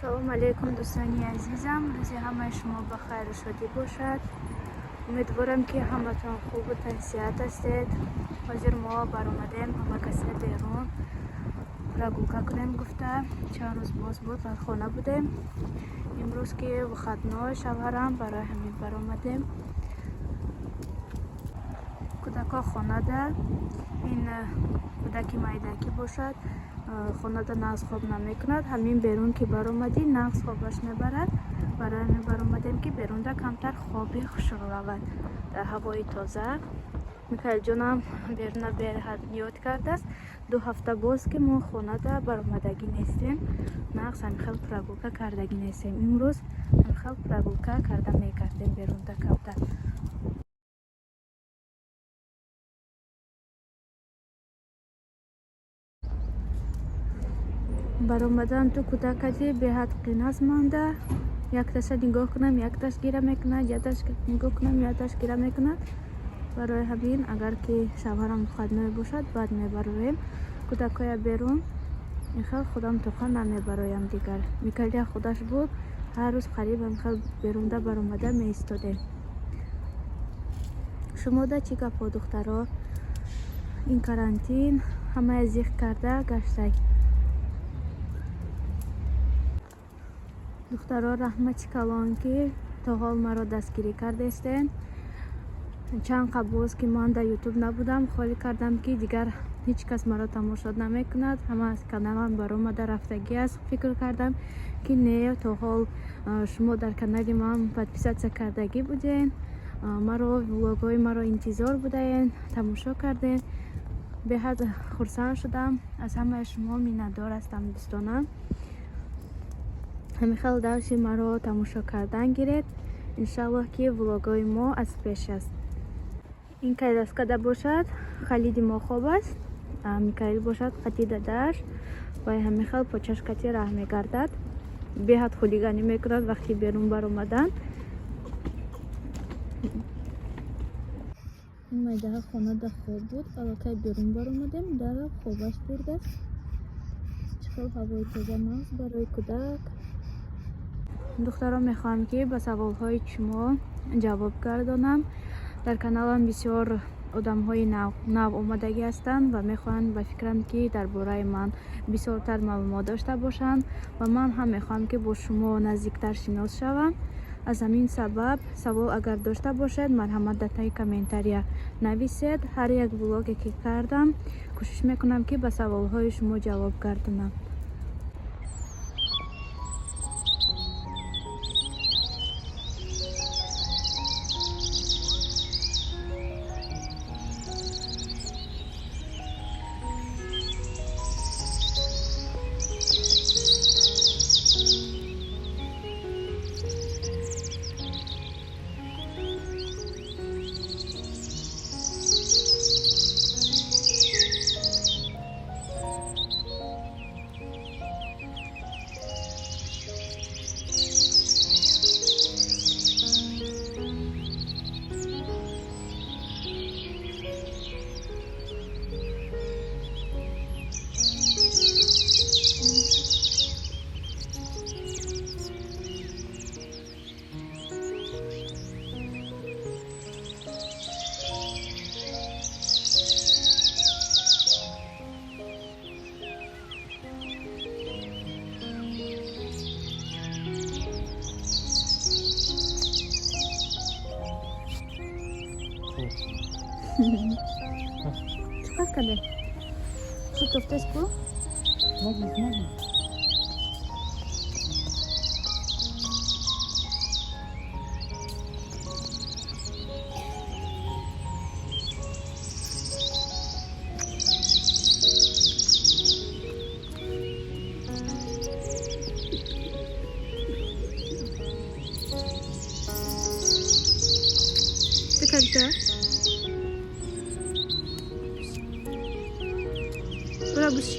Салом алейкум, дӯстони азизам. Рӯзи ҳамаи шумо ба хайру шодӣ бошад. Умедворам, ки ҳаматон хубу тансиҳат ҳастед. Ҳозир мо баромадем ҳама касе берун прогулка кунем гуфта. Чанд рӯз боз буд дар хона будем. Имрӯз ки выходной шавҳарам, барои ҳамин баромадем. Кӯдакҳо хонада. Ин кӯдаки майдакӣ бошад, хонада нағз хоб намекунад. Ҳамин берун ки баромадӣ, нағз хобаш мебарад. Барои ҳамин баромадем, ки берунда камтар хоби хушро равад дар ҳавои тоза. Микаилҷонам беруна беҳад ёд кардааст. 2 ҳафта боз ки мо хонада баромадагӣ нестем, нағз ҳамихел прогулка кардагӣ нестем. Имрӯз ҳамихел прогулка карда мекардем берунда камтар. Баромадан ту кӯдакади беҳад қин аст. Манда якташа нигоҳ кунам, якташ гира мекунад, якташ нигоҳ кунам, якташ гира мекунад. Барои ҳамин, агар ки шавҳарам выходной бошад, баъд мебароем кӯдакҳоя берун. Инхел худам тоқа намебароям дигар. Микалия худаш буд, ҳар рӯз қариб ҳамихел берунда баромада меистодем. Шумода чӣ гапҳо, духтаро? Ин карантин ҳамая зиқ карда гаштай. Духтаро, раҳмати калон, ки то ҳол маро дастгирӣ кардестен. Чанд қабл боз ки ман дар Ютуб набудам, холӣ кардам, ки дигар ҳеҷ кас маро тамошо намекунад, ҳама аз каналам баромада рафтагӣ аст, фикр кардам ки не, то ҳол шумо дар канали ман подписаться кардагӣ буден, маро, влогҳои маро интизор будаен, тамошо кардем. Беҳад хурсанд шудам. Аз ҳамаи шумо миннатдор ҳастам, дӯстонам. Ҳамин дарси маро тамошо кардан гиред. Иншаллоҳ, ки влогҳои мо аз пеш аст. Ин коляскада бошад Халиди мо хоб аст, Микаил бошад қати дадаш вай ҳамин хел почаш кати раҳ мегардад. Беҳад хулиганӣ мекунад вақти берун баромадан. Ин майдаҳа хонада хоб буд, аллакай берун баромадем, дара хобаш бурдааст. Чӣ хел ҳавои тоза нағз барои кӯдак. Духтаро, мехоҳам, ки ба саволҳои шумо ҷавоб гардонам. Дар каналам бисёр одамҳои нав омадагӣ ҳастанд ва мехоҳанд, ба фикрам, ки дар бораи ман бисёртар маълумот дошта бошанд ва ман ҳам мехоҳам, ки бо шумо наздиктар шинос шавам. Аз ҳамин сабаб савол агар дошта бошед, марҳамат, дар таги комментария нависед. Ҳар як влоге ки кардам, кӯшиш мекунам, ки ба саволҳои шумо ҷавоб гардонам. Чӣ кор кардем? Хуб туфтест ку? Нагир, нагир. Ты когда? Бабусь.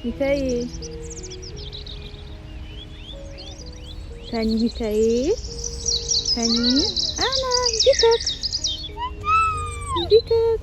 Микаил, кани Микаил, кани, ана дикак, дикак.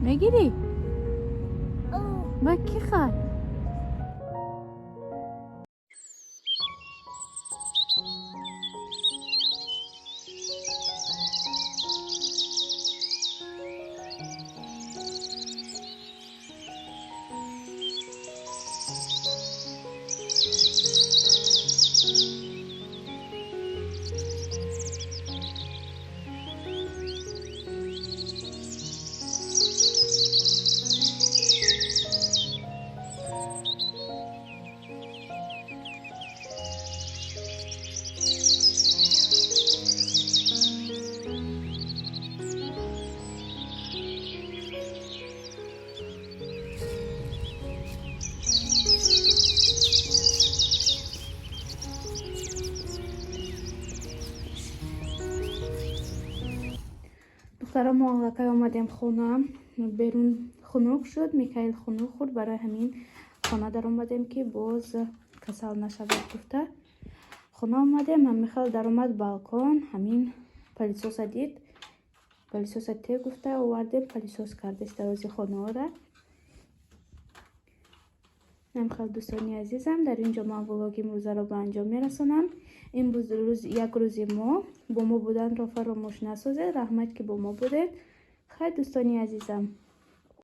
Мегирӣ? Ба кӣ хай? Духтаро, мо аллакай омадем хона. Берун хунук шуд, Микаил хунук хӯрд, барои ҳамин хона даромадем, ки боз касал нашавад гуфта. Хона омадем, ҳамихел даромад балкон, ҳамин пылесоса дид. Пылесоса те гуфта овардем, пылесос кардес дарози хонаора. Намхел, дӯстони азизам, дар ин ҷо ман влоги имрӯзаро ба анҷом мерасонам. Имрӯз рӯз як рӯзи мо бо мо буданро фаромӯш насозед. Раҳмат, ки бо мо будед. Хайр, дӯстони азизам.